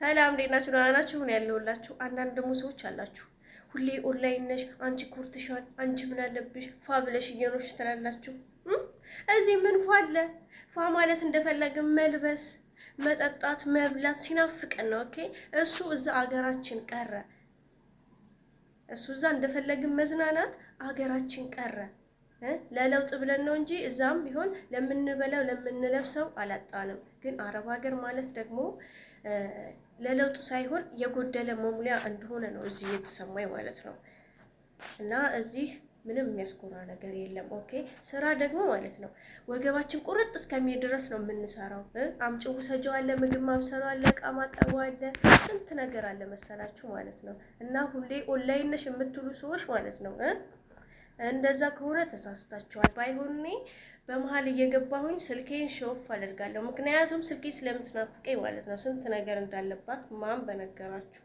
ሰላም እንዴት ናችሁ? ደህና ናችሁ? እኔ ያለሁላችሁ። አንዳንድ ደግሞ ሰዎች አላችሁ ሁሌ ኦንላይን ነሽ አንቺ፣ ኮርትሻል፣ አንቺ ምን አለብሽ ፏ ብለሽ እየኖርሽ ትላላችሁ። እዚህ ምን ፏ አለ? ፏ ማለት እንደፈለግን መልበስ፣ መጠጣት፣ መብላት ሲናፍቀን ነው። Okay፣ እሱ እዛ አገራችን ቀረ። እሱ እዛ እንደፈለግን መዝናናት አገራችን ቀረ። ለለውጥ ብለን ነው እንጂ እዛም ቢሆን ለምንበላው ለምንለብሰው አላጣንም። ግን አረብ ሀገር ማለት ደግሞ ለለውጥ ሳይሆን የጎደለ መሙሊያ እንደሆነ ነው እዚህ እየተሰማኝ ማለት ነው። እና እዚህ ምንም የሚያስኮራ ነገር የለም። Okay፣ ስራ ደግሞ ማለት ነው ወገባችን ቁርጥ እስከሚል ድረስ ነው የምንሰራው። አምጪው ውሰጂው አለ፣ ምግብ ማብሰሉ አለ፣ እቃ ማጠቡ አለ፣ ስንት ነገር አለ መሰላችሁ ማለት ነው። እና ሁሌ ኦንላይን ነሽ የምትሉ ሰዎች ማለት ነው፣ እንደዛ ከሆነ ተሳስታችኋል። ባይሆን እኔ በመሀል እየገባሁኝ ስልኬን ሾፍ አደርጋለሁ። ምክንያቱም ስልኬ ስለምትናፍቀኝ ማለት ነው። ስንት ነገር እንዳለባት ማን በነገራችሁ።